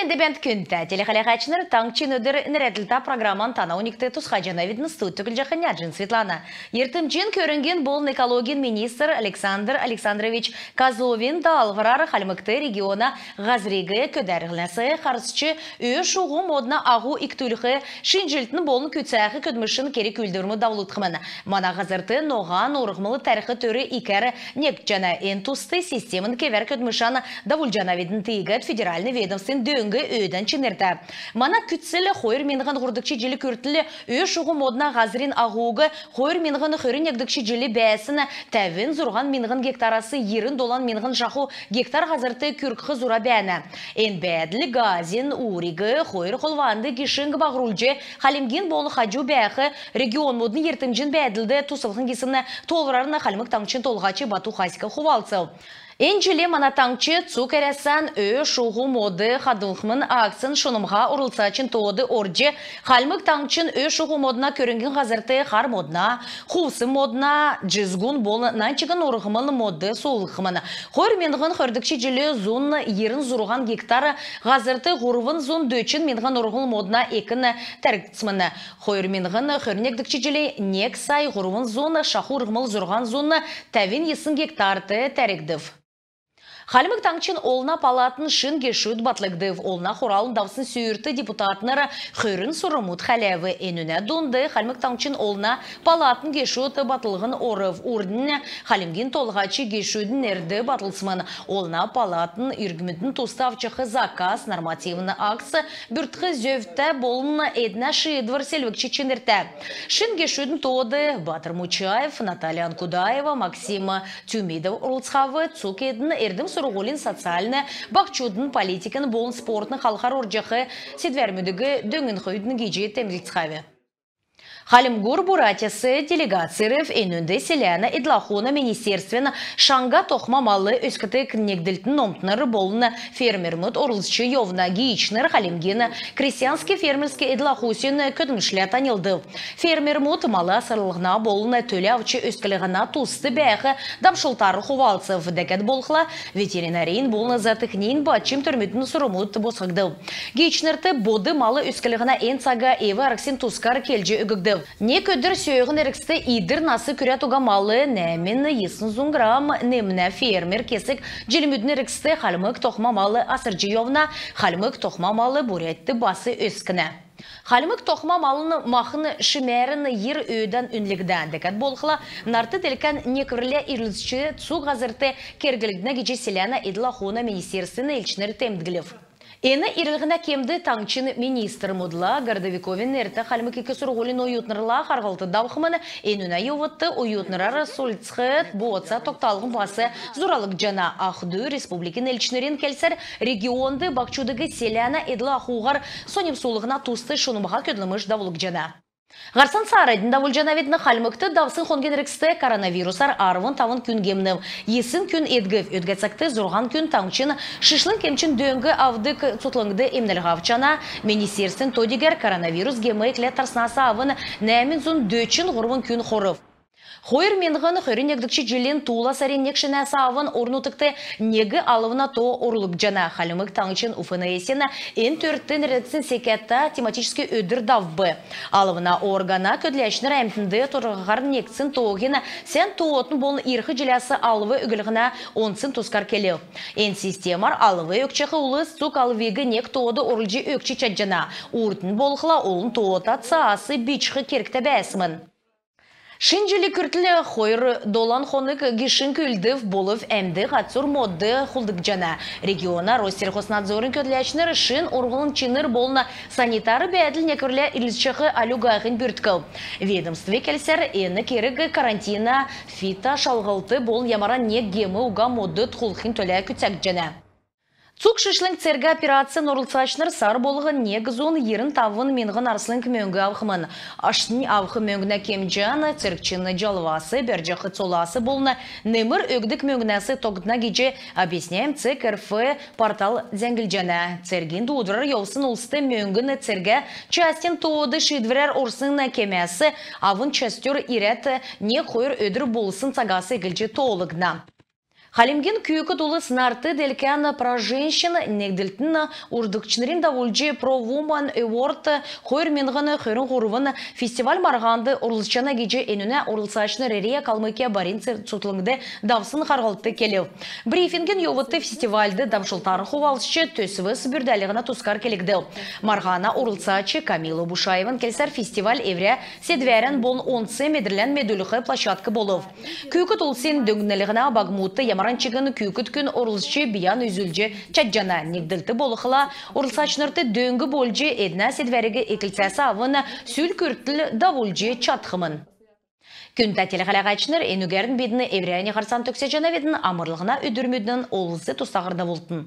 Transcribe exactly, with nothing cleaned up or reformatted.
Эндәс бәәнт, күндтә телехәләһәчнр! «Таңһчин өдр» нерәдлтә программан тана оньгт тусхаҗанавидн. Студьд Түглҗәхнә Җин Светлана. Йиртмҗин көрңгин болн экологин министр Александр Александрович Козловин даалһврар Хальмгт региона һазриг көдәрлһнәс харсч, ө-шуһу модна аһу икдүлх, шинҗлтн болн күцәх көдлмшин керг-үүлдврмүд давулгдхмн. Мана һазрт ноһан урһмл тәрх төр икәр некҗәнә. Эн туст системн кевәр көдлмшән давулҗанавидн. Тиигәд федеральн ведомствин дөң өөдән чинртә. Мана күцл хойр миңһн һурвдгч җил күртл ө-шуһу модна һазрин аһуг хойр миңһн хөрн негдгч җил бәәсн тәвн зурһан миңһн гектарас йирн долан миңһн шаху гектар һазрт күргх зура бәәнә. Эн бәәдл газин ууриг хойр холванд гишң баһрулҗ, Хальмгин болн хаҗуд бәәх регионмудын йиртмҗин бәәдлд туслхмн гисн тоолврарн Хальмг Таңһчин Толһач Бату Хасиков хувалцв. Эн җил мана таңһч цуг Әрәсән ө-шуһу мод хадһлхмн акцин шунмһа орлцачин тоод орҗ, Хальмг Таңһчин ө-шуһу модна көрңгин һазрт хар модна, хувцн модна, җизгун болн нань чигн урһмл мод суулһхмн. Хойр миңһн хөрдгч җил зун йирн зурһан гектар һазрт һурвн зун дөчн миңһн урһмл модна экн тәргдсмн. Хойр миңһн хөрн негдгч җил нег сай һурвн зун шаху урһмл зурһан зун тәвн йисн гектарт тәргдв. Хальмг Таңһчин Олна палатын шин гешүд батлгдв. Олна Хуралын давсн сүүрт депутатнр хөрн сурврмуд хәләв. Энүнә дунд Хальмг Таңһчин Олна палатын гешүд батллһн орв. Урднь Хальмгин Толһач гешүдин нерд батлсмн. Олна палатын иргмүдин туст авчах заказ, нормативн акт бүрткх зөвтә болн эднә шиидвр селвгч чинртә. Шин гешүдин тоод Батр Мучаев, Наталья Анкудаева, Максим Тюмидов орлцхав. Цуг эдн эрдм-сурһулин, социальн, баһчудын политикин болн спортын халхар орҗах седвәрмүдиг дөңнхвидн гиҗ темдглцхәв. Хальмгур Бурятияс делегаць ирв. Энүнд селәнә эдл-ахун министерствин «Шаңһа тохма мал өскдг негдлтин» номтнр болн фермермүд орлцҗ йовна. Гиичнр Хальмгин крестьянск-фермерск эдл-ахусин көдлмшлә таньлдв. Фермермүд мал асрлһна болн төлә авч өсклһнә туст бәәх дамшлтар хувалцв. Дәкәд болхла, ветеринарин болн зоотехнин бачм төрмүдин сурврмуд босхгдв. Гиичнрт бод мал өсклһнә эн цага эв-арһсин тускар келҗ өггдв. Нег өдр сөөһин эргцд идр нас күрәд уга мал нәәмн йисн зун грамм немнә. Фермер кесг җилмүдин эргцд хальмг тохма мал асрҗ йовна. Хальмг тохма мал Бурятьд бас өскнә. Хальмг тохма малын махн шимәрн йир өөдән үнлгдә. Дәкәд болхла, нарт-делкән некврлә ирлцҗ, цуг һазрт керглгднә гиҗ селәнә эдл-ахун министерствин элчнр темдглв. Эн ирлһнә кемд таңһчин министрмүдлә, Городовиковин нертә Хальмг ик сурһулин оютнрла харһлт давхмн. Энүнә йовудт оютнрар сольлцх бооца тогталһн бас зуралгдҗана. Ах-дү республикин элчнрин келсәр, регионд баһчудыг селәнә эдл-ахуһар соньмсулһна туст шунмһа көдлмш давулгдҗана. Һарцан цааранднь давулҗанавидн. Хальмгт давсн хонгин эргцд коронавирусар арвн тавн күн гемнв. Йисн күн эдгв. Өдгә цагт зурһан күн таңһчин шишлң эмчин дөң авдг цутхлңд эмнлһ авчана. Министерствин то-дигәр коронавирус гем экләд тарснас авн нәәмн зун дөчн һурвн күн хорв. Хойр миңһн хөрн негдгч җилин туула сарин нег шинәс авн орн-нутгт нег алвна то орулгдҗана. Хальмг Таңһчин УФНС-ин эн төрт нерәдсн секәтә тематическ өдр давв. Алвна органа көдләчнр әмтнд торһар негдсн тооһин, сән тоотын болн ирх җиләс алв өглһнә онцин тускар келв. Эн системәр алв өгчәх улс цуг алвиг нег тоод орулҗ өгч чадҗана. Урднь болхла олн тоота цаас бичх кергтә бәәсмн. Шин җил күртл хойр долан хонг гишң үлдв. Болв әмд һацур модд хулдгдҗана. Региона Россельхознадзорин көдләчнр шин урһмлын чинр болн санитар бәәдл некврлә ирлцҗәх аль угаһинь бүрткв. Ведомств келсәр, эн керг карантина, фитошалһлт болн ямаран нег гем уга модд хулдхин төлә күцәгдҗәнә. Цуг шишлң цергә операцин орлцачнр сар болһн нег зун йирн тавн миңһн арслң мөңг авхмн. Аштнь авх мөңгнә кемҗән цергчин җалвас, бәрҗәх цолас болн немр өгдг мөңгнәс тогтна гиҗ «Объясняем цег рф» портал зәңглҗәнә. Цергин дуудврар йовсн улст мөңгн цергә частин тоод шиидврәр орсн кемәс авн частьур ирәд нег хойр өдр болсн цагас эклҗ тоолгдна. Хальмгин күүкд улс нарт делкән «Про женщин» негдлтин урдкчнрин давулҗ «Про Women Award хойр миңһн хөрн һурвн» фестиваль-марһанд орлцҗана гиҗ энүнә орлцачнр РИА Калмыкия барин цуглңд давсн харһлтд келв. Брифингин йовудт фестивальд дамшлтарн хувалцҗ, төсвс бүрдәлһнә тускар келгдв. Марһана орлцач Камила Бушаеван келсәр, фестиваль эврә седвәрән болн онц медрлән медүлх площадк болв. Күүкд улсин дөңнлһнә багмудт ямаран чигн күүкд күн орлцҗ, бийән үзүлҗ чадҗана. Негдлт болхла, орлцачнрт дөң болҗ, эднә седвәриг эклцәс авн сүл күртл давулҗ чадхмн. Күндтә телехәләгәчнр, энүгәрн бидн эврәннь һарцан төгсәҗәнәвидн. Амрлһна өдрмүдин олз-тустаһар давултн.